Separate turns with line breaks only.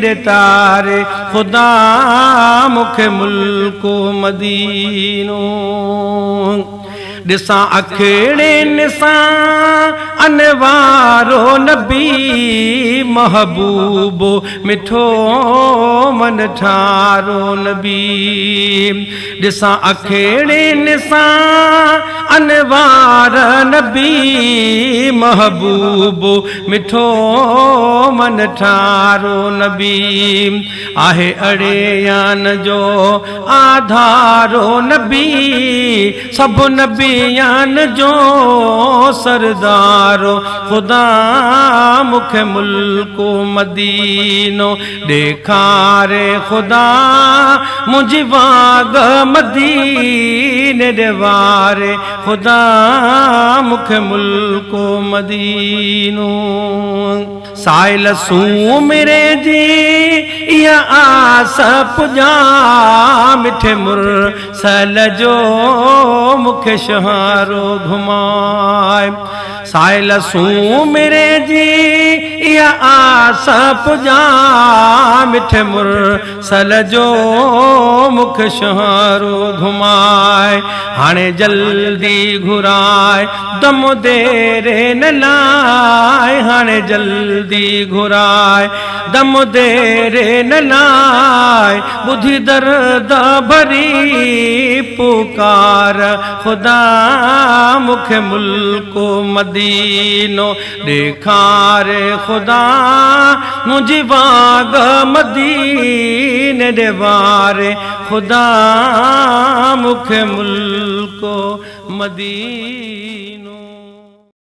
ڏي تاري خدا مون کي ملڪ مدينو. ڏسان اکڙين سان انوارو نبي محبوب مٺو من ٺارو نبي. ڏسان اکڙين سان انوار نبي محبوب مٺو من ٺارو نبي. آهي اڙيان جو آڌارو نبي سڀ نبيان جو سردارو خدا مون کي ملڪ مدينو ڏيکاري خدا منهنجي واڳ مديني ڏي واري خدا مون کي ملڪ مدينو. سائل سومري جي اها آس پڄان مٺي مرسل جو مون کي شهارو گهماء. سائل سومري جي اها آس پڄان مٺي مرسل جو مون کي شهارو گهماء. هاڻي جلدي گهراء دم ديري نه لاء هاڻي جلدي گهراء دم ديري نه لاء ٻڌي درد ڀري پڪار خدا مون کي ملڪ مدينو ڏيکار خدا منهنجي واڳ مديني ڏي واري خدا مون کي ملڪ مدينو.